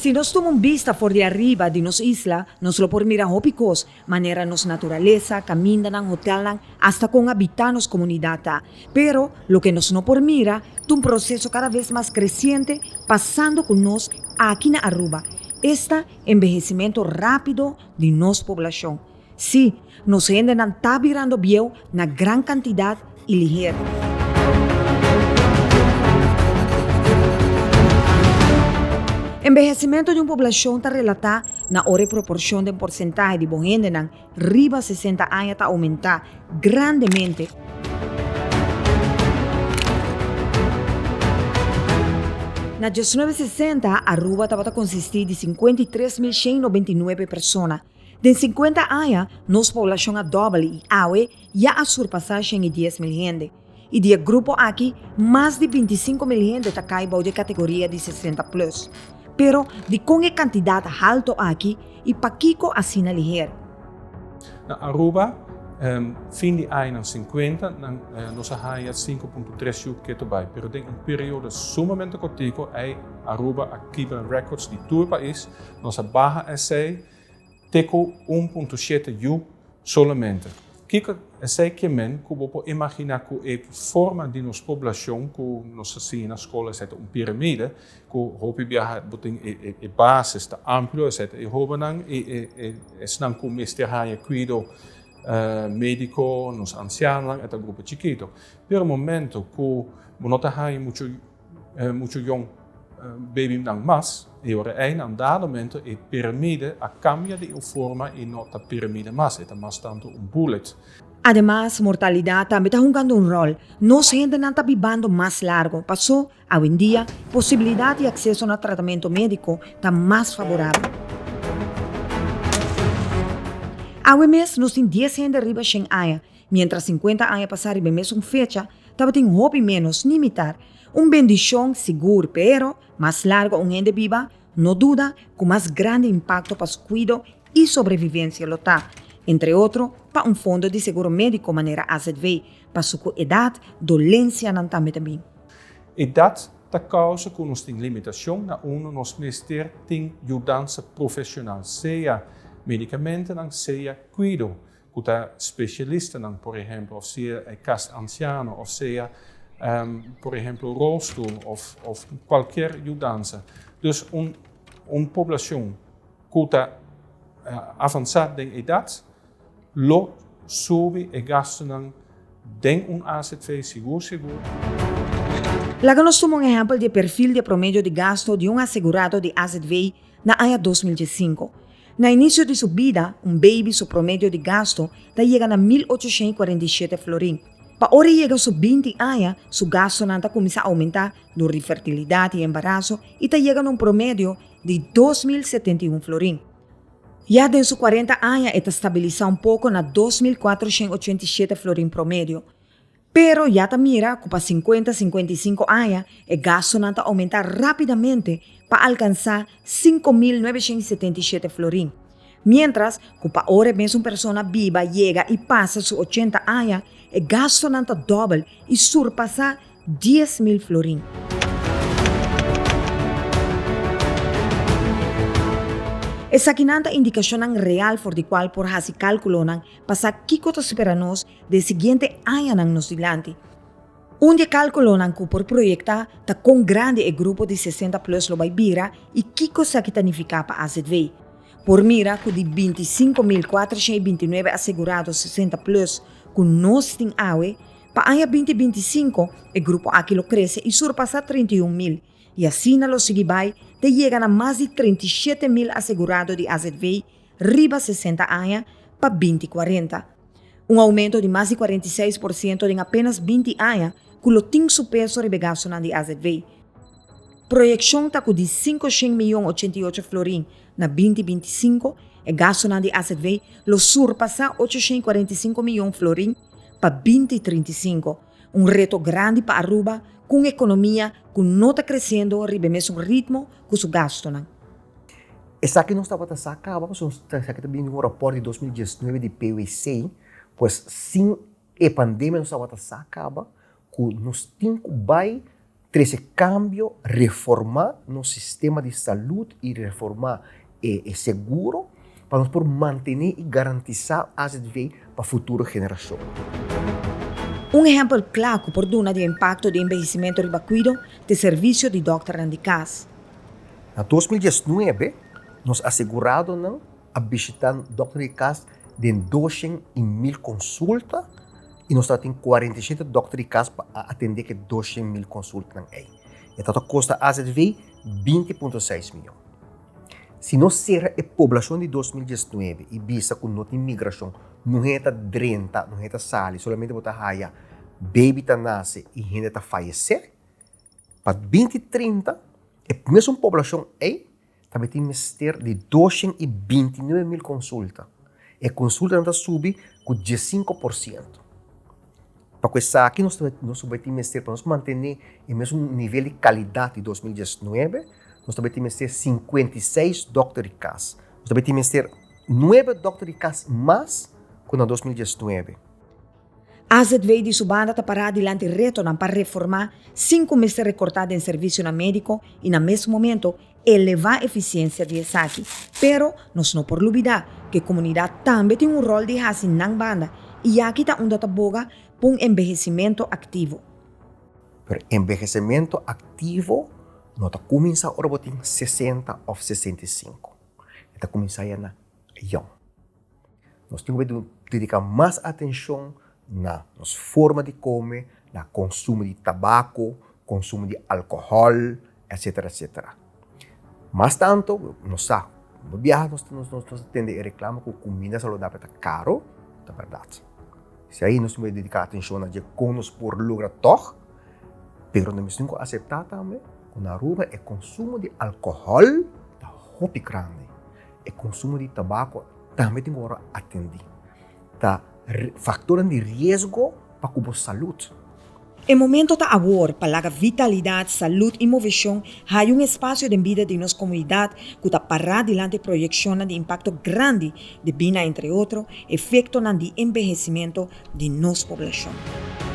Si nos tuma un bista for di ariba di nos isla, nos lo por mira hopi kos, manera nos naturalesa, kamindanan, hotelnan, asta kon habitá nos komunidat ta. Pero, loke nos no por mira ta un proseso kada bes mas kresiente pasando ku nos aki na Aruba, esta embehesimentu rápido di nos poblashon. Sí, nos hendenan ta birando bieu na gran kantidat i liher. Embehesimentu di un poblashon ta relatá na ora e proporshon den porsentahe di bo hendenan riba 60 aña ta oumentá grandemente. Na 1960, Aruba tabata konsistí di 53.199 persona. Den 50 aña, nos poblashon a dòbel i awe ya a surpasá 110.000 hende. I di e grupo aki, mas di 25.000 hende ta kai bou di e kategoria di 60 plus. Pero, dikon e kantidat halto aki i pakiko asina liher? Na Aruba, fin di añanan 50, nan, nos a haña 5.3 yu keto bai, pero den un periodo sumamente kortiku ei Aruba a kibra records di tur pais. Nos a baha esei te ku 1.7 yu solamente. Kiko esei ke men ku bo por imaginá ku e forma di nos poblashon ku nos a siña na skol esei ta un piramide ku hopi biaha bo tin e bases ta amplio esei ta e hóbennan i e esnan ku mester haña kuido médiko, nos ansianonan e ta grupo chikito. Pero momento ku bo no ta haña muchu muchu yong babynan mas, e ora ei na un dado momento e piramide a cambia di e forma y no ta piramide mas, e ta mas tanto un bullet. Ademas, mortalidad tambe ta hungando un rol. Nos hendenan ta bibando mas largo, paso awendia posibilidad di acceso na tratamento medico ta mas favorabel. Awe mes nos tin dies hende riba shen aña, mientras 50 aña pasa riba e mesun fecha tabatin hopi menos, ni mitar. Un bendishon sigur, pero mas largo un hende biba, no duda ku mas grandi impakto pa su kuido i sobrevivensia lo ta, entre otro pa un fondo di seguro médiko manera azv, paso ku edat dolensianan tambe ta bin. Edat ta kousa ku nos tin limitashon na unu nos mester tin yudansa profeshonal, sea medikamentonan, sea kuido ku ta spesialistanan, por ehemplo, òf sea e kas ansiano, òf sea, por ehemplo, rolstoel òf òf kualkier yudansa. Dus un un poblashon ku ta avansá den edat lo subi e gastunan den un azv sigur sigur. Laga nos tuma un ehèmpel di e perfil di e promedio di gasto di un asegurado di azv na aña 2015. Na inisio di su bida, un baby su promedio di gasto ta yega na 1847 florin. Pa ora e yega su 20 aña, su gastonan ta kuminsá oumentá dor di fertilidat i embaraso i ta yega na un promedio di 2071 florin. Ya den su 40 aña e ta stabilisá un poko na 2487 florin promedio. Pero ya ta mira ku pa 50, 55 aña e gastonan ta oumentá rápidamente pa alkansá 5977 florin. Miéntras ku pa ora e mesun persona biba yega i pasa su 80 aña, e gastonan ta dòbel i surpasá 10.000 florin. Esakinan ta indikashonnan real for di kual por hasi kálkulonan pa sa kiko ta spera nos den siguiente añanan nos dilanti. Un di e kálkulonan ku por proyektá ta kon grandi e grupo di 60 plus lo bai bira i kiko esaki ta nifiká pa azv. Por mira ku di 25.429 asegurado 60 plus ku nos tin awe, pa aña 2025 e grupo aki lo krese i surpasá 31.000 i asina lo sigui bai te yega na mas di 37.000 asegurado di azv riba 60 aña pa 2040. Un oumento di mas di 46% den apenas 20 aña ku lo tin su peso riba e gastunan di azv. Proyekshon ta ku di 500 miyon 88 florin na 2025, e gastunan di azv lo surpasá 845 miyon florin pa 2035. Un reto grandi pa Aruba ku un ekonomia ku no ta kresiendo riba e mesun ritmo ku su gastunan. Esaki nos tabata sa kaba pasobra esaki ta bini di un rapòrt di 2019 di PwC, pues sin e pandemia nos tabata sa kaba ku nos tin ku bai. Trece cambio, reforma nos sistema di salud y reforma e seguro pa nos por mantene y garantisa azv pa futuro generacion. Un ehempel cla cu por duna di e impacto di enbehecimento riba cuido ta e servicio di dokternan di cas. Na 2019 nos aseguradonan a bishita dokter di cas den doshen y mil consulta y nos tabatin 47 dokter di cas pa a atende ke doshen mil consultanan ey. E tabata costa azv 20.6 miyon. Si nos sera e poblacion di 2019 y bisa cu no tin migracion, no hende ta drenta, no hende ta sali, solamente bo ta haya baby ta nace y hende ta fayece, pa 2030 e mesun poblacion ey Tabatin mester di 229 mil konsulta. E konsultanan ta subi ku 15%. Pa ku esaki nos nos tabatin mester pa nos mantené e mesun nivel di kalidat di 2019, nos tabatin mester 56 dòkter di kas. Nos tabatin mester nuebe dòkter di kas mas ku na 2019. Azv di su banda ta pará dilanti retonan pa reformá sin ku mester rekortá den servisionan médiko i na mes momento elevá efisiensia di esaki. Pero nos no por lubidá ku e komunidat tambe tin un ròl di hasi nan banda i aki ta unda ta boga pa un enbehesimentu aktivo. Pero enbehesimentu aktivo no ta kuminsá ora bo tin 60 òf 65. E ta kuminsá ya na yòn. Nos tin ku dediká mas atenshon na nos forma di kome, na konsumo di tabako, konsumo di alkohòl, etsetera, etsetera. Mas tantu, nos sa, no biaha nos nos nos ta tende e reklamo ku kuminda saludabel ta karo, ta bèrdat. Si ai nos tin ku dediká atenshon na dje kon nos por logra tòg, pero nos tin ku aseptá tambe ku na Aruba e konsumo di alkohòl ta hopi grandi. E konsumo di tabako tambe tin ku wòrdu atendí. Ta faktornan di riesgo pa ku bo salud. E momento ta awor pa laga vitalidat, salud i moveshon haya un espasio den bida di nos komunidat ku ta pará dilanti proyekshonnan di impakto grandi debí na entre otro efektonan di enbehesimentu di nos poblashon.